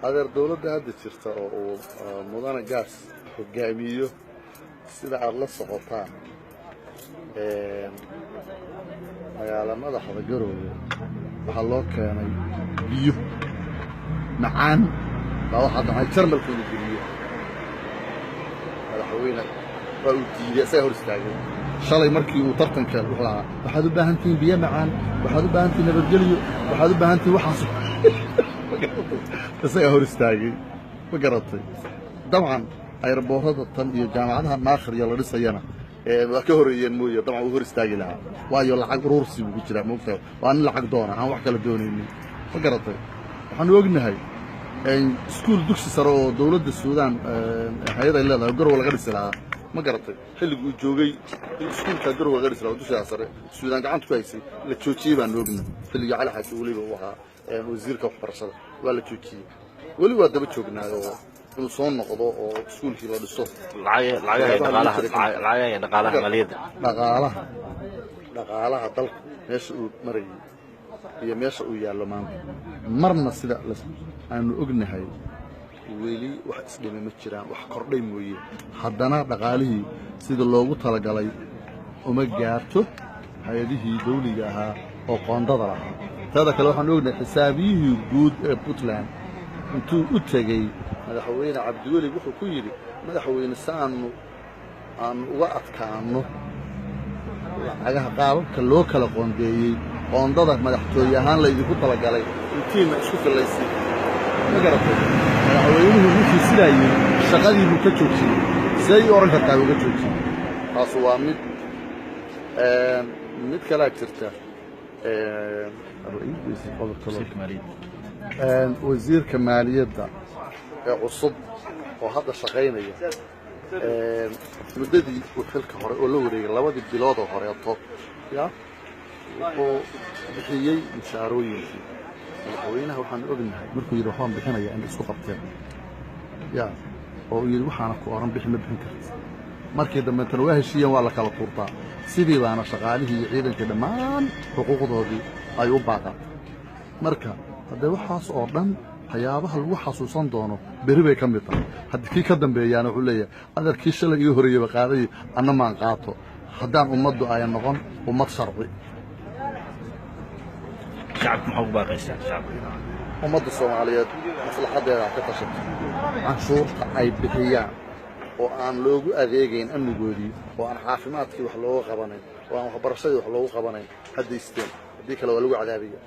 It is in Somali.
Adeer, dowladda hadda jirta oo uu mudane Gaas hogaamiyo, sida aada la socotaan, magaala madaxda Garoowe waxaa loo keenay biyo macaan baa waxaa damcay Jarmalka inuu geliyo. Madaxweyne waa uu diiday, isagaa hor istaagay. Shalay markii uu tartanka wuxuu lahaa, "Waxaad u baahan tihiin biyo macaan, waxaad u baahan tihiin nabadgelyo, waxaad u baahan tihiin waxaas." Isagaa hor istaagay, ma garatay? Dabcan airport-ada tan iyo jaamacadaha Maakhir iyo la dhisayana waa ka horreeyeen mooye, dabcan wuu hor istaagi lahaa, waayo lacag uruursi buu ku jiraa, moogtahay? Waa nin lacag doona aan wax kala doonaynin, ma garatay? Waxaanu ognahay iskuul dugsi sare oo dowladda Suudaan hay-ad ay leedahay oo Garowe laga dhisi lahaa, ma garatay? Xilligii uu joogay in iskuulka Garowe laga dhisi lahaa oo dugsigaa sare Suudaan gacanta ku haysay la joojiyey baanu ognahay. Xilligii Cali Xaashi weliba uu ahaa wasiirka waxbarashada waa la joojiyey. Weli waa daba joognaayo inuu soo noqdo oo iskuulkii la dhiso. Lacagaha iyo dhaqaalaha maaliyadda. Dhaqaalaha dalku meesha uu marayay iyo meesha uu yaallo maanta marna sida aanu ognahay, weli wax isdhimay ma jiraan, wax kordhay mooye. Haddana dhaqaalihii sida loogu talagalay uma gaarto hay-adihii dawliga ahaa oo qoondada lahaa. Teeda kale, waxaanu ognahay xisaabiyihii guud ee Puntland intuu u tegey Madaxweyne Cabdiweli wuxuu ku yidhi, "Madaxweyne, si aanu uga adkaanno lacagaha qaababka loo kala qoondeeyey, qoondada madaxtooye ahaan laydinku talagalay, intiina isku fillaysay," ma garatay? Madaxweynuhu ninkii sidaa yidhi shaqadii buu ka joojiyey. See ii odhan kartaa buu ka joojiyey? Taasu waa mid. Mid kalaa jirta. Wasiirka maaliyadda ee cusub oo hadda shaqaynaya, muddadii uu xilka hore oo la wareegay, 2dii biloodoo horeeto ya wuxuu bixiyey mushaarooyinkii. Madaxweynaha waxaanu ognahay markuu yidhi waxbaan bixinaya in isku qabteen ya oo uu yidhi, "Waxaana ku oran bixi, ma bixin karti." Markii dambeetana waa heshiiyeen, waa la kala tuurtaa. Sidii baana shaqaalihii iyo ciidankii dhammaan xuquuqdoodii ay u baaqatay. Marka haddee waxaas oo dhan waxyaabaha lagu xasuusan doono berri bay ka mid tahay. Haddii kii ka dambeeyaana wuxuu leeyahay, "Adeer, kii shalay iga horreeyeyba qaaday, anna maan qaato," haddaan ummaddu ay noqon ummad sharci. Shacabka maxaa ugu baaqaysaa shacabka? Ummadda Soomaaliyeed maslaxaddeeda ha ka tashato. Canshuurta ay bixiyaan oo aan loogu adeegayn amnigoodii, oo aan caafimaadkii wax looga qabanayn, oo aan waxbarashadii wax loogu qabanayn, haddaysteen. Haddii kale waa lagu cadaabaya.